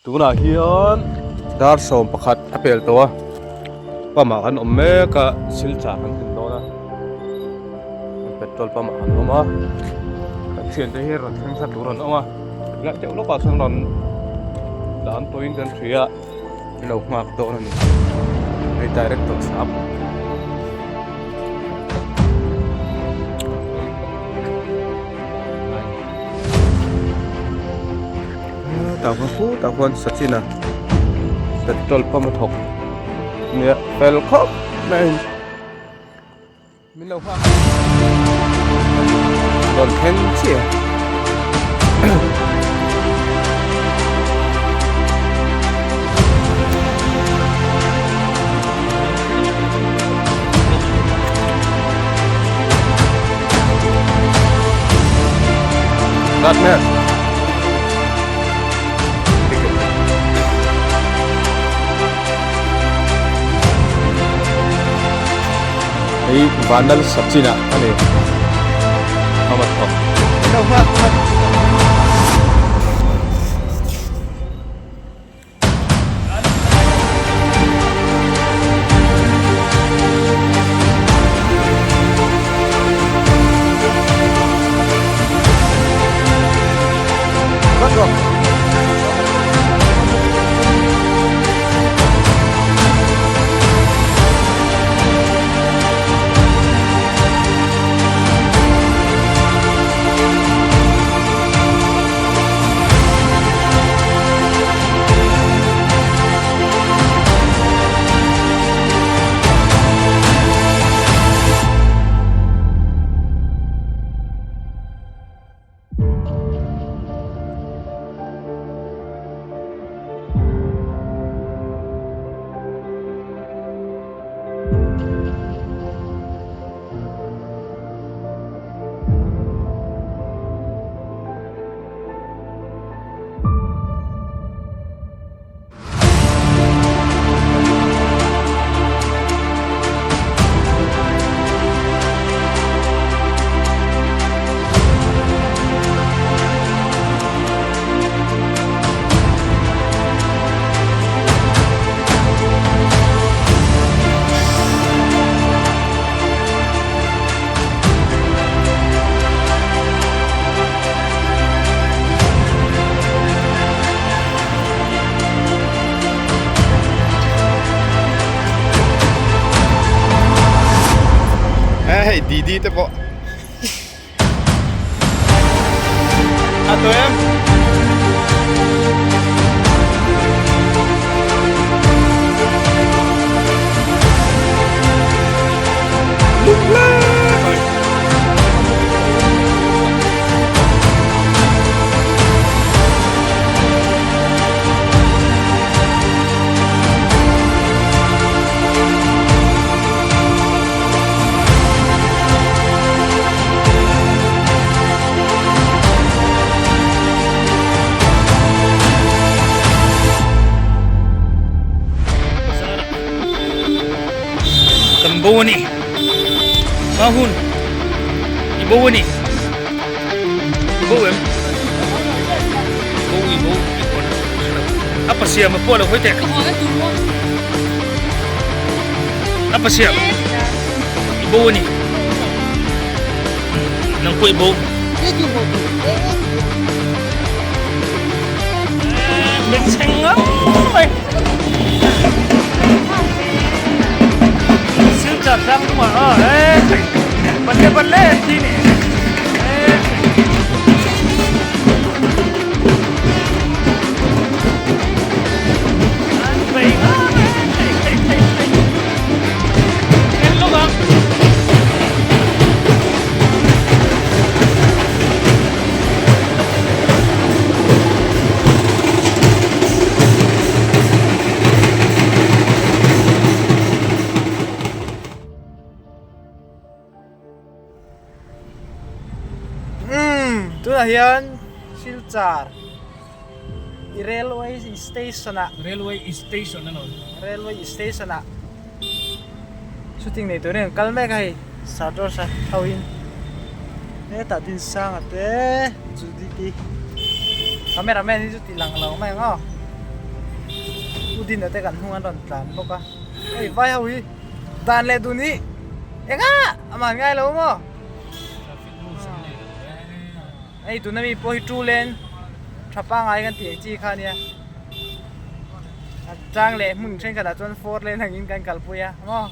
Tunah hian dar 11 a pel tawh a, pump ah kan awm mek a, silchar kan tlin dawn a, petrol pump ah kan awm a, kan thiante hi rawn thleng thla tur an awm a, tilai deuh lawkah chuan rawn tlan tawhin kan hria a, an lo nghak dawn a ni, hei director sap. Tah khuan khutah khuan Sachin-a petrol pump a thawk nia fel khawp mai min lo nghak rawn thleng chiah That man. Hei Vanlal Sachin-a a ni. Ahmad thawk. Hei Didi te pawh a to em Kan bo a ni hma hun i bo a ni i bo em bo i bo i pawn a pasiam a pawh lo hawi teh a pasiam i bo a ni nang pawh i bo Mình chanh lắm mày Siêu chặt răng đúng không ạ? Ê, bật lên chi nè Umm tunah hian Silchar Railway Station ah Railway Station ano Railway Station ah shooting nei turin an kal mek a hei Sadros a ho in hetah Dinsanga te Judith-i camera man hi chu ti lang lo mai ang aw. Dina te kan hnung an rawn tlan bawk a hei vai ho hi dan leh dun hi engah a man ngai lo maw hei tuna mi pawh hi two lane tha pangai kan tih ang chi kha ania a chang leh hmun thenkhatah chuan four lane angin kan kalpui a maw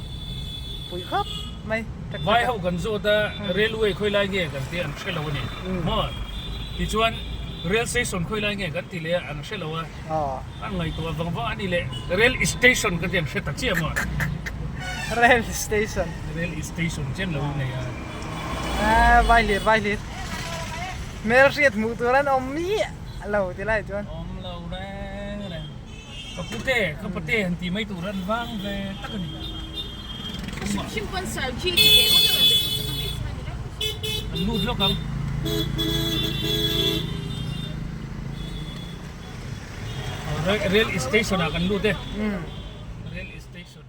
pui khawp mai. Vai ho kan zawt a railway khawi lai nge kan tih an hre lo a ni maw tichuan rail station khawi lai nge kan ti leh a an hre lo a an ngaihtuah vang vang a ni leh rail station kan tih an hre ta chiah maw rail station rail station chian lo in nei a a vai hlir vai hlir hmel hriat hmuh tur an awm miah lo ti lai chuan awm lo reng reng ka pute ka pate han tih mai tur an vang ve tak a ni. An lut lawk ang. Rail station ah kan lut e. Rail station.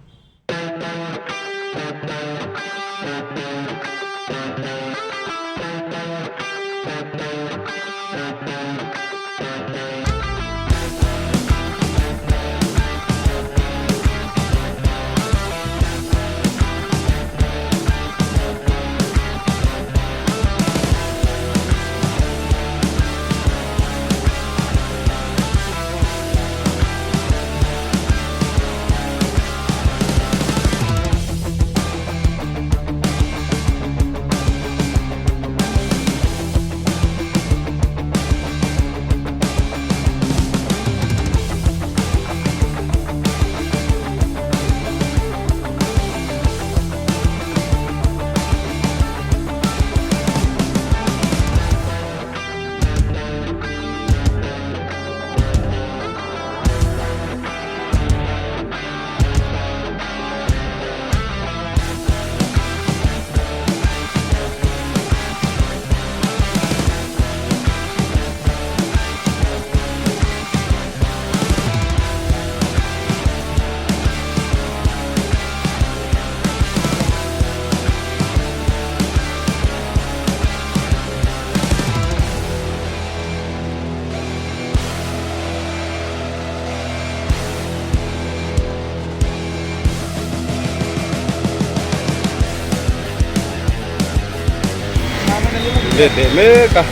Let leh mek a.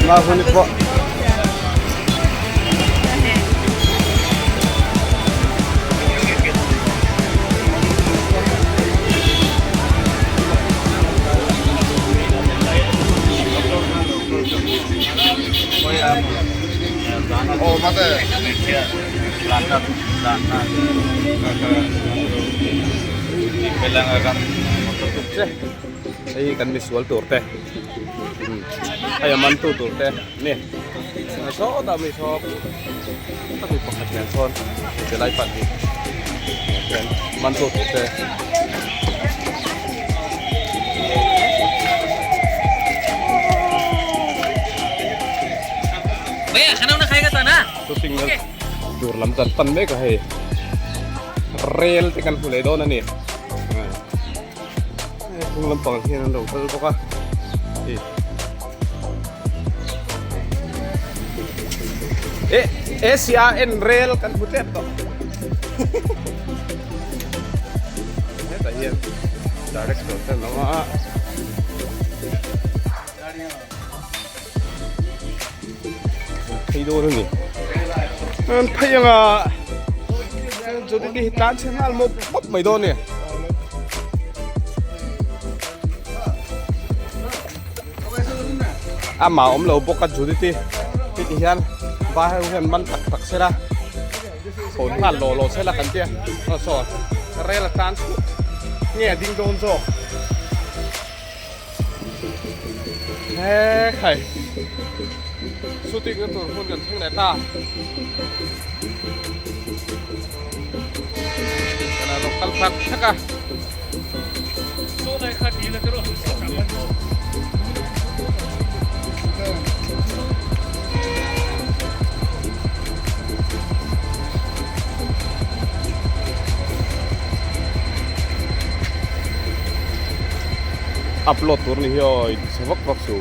Mahuni pawh. Hei kan misual tur te hei a man tu tur te ni sawtah mi saw a mi pakhat nen sawn ti lai pan hi man tu tur te. Shooting na tur lam chan pan mek a hei rel te kan hmu leh dawn a ni hnung lampang hian an lo kal bawk a eh ACRN rel kan hmu tep tawh hetah hian director te an awm a. Phei dawn a ni. An phei anga chuti hi tlan chhe nghal mawp mawp mai dawn a ni. Amah awm lo bawk a Judith-i heti hian vai ho hian man tak tak sela phone nghal lawh lawh sela kan tia aw saw rel a tlan chhuah nge a ding dawn zawk. He khai shooting na tur hmun kan thleng leh ta kan a rawk kal phak thak a Upload tur ni hi aw in chhe vak vak su.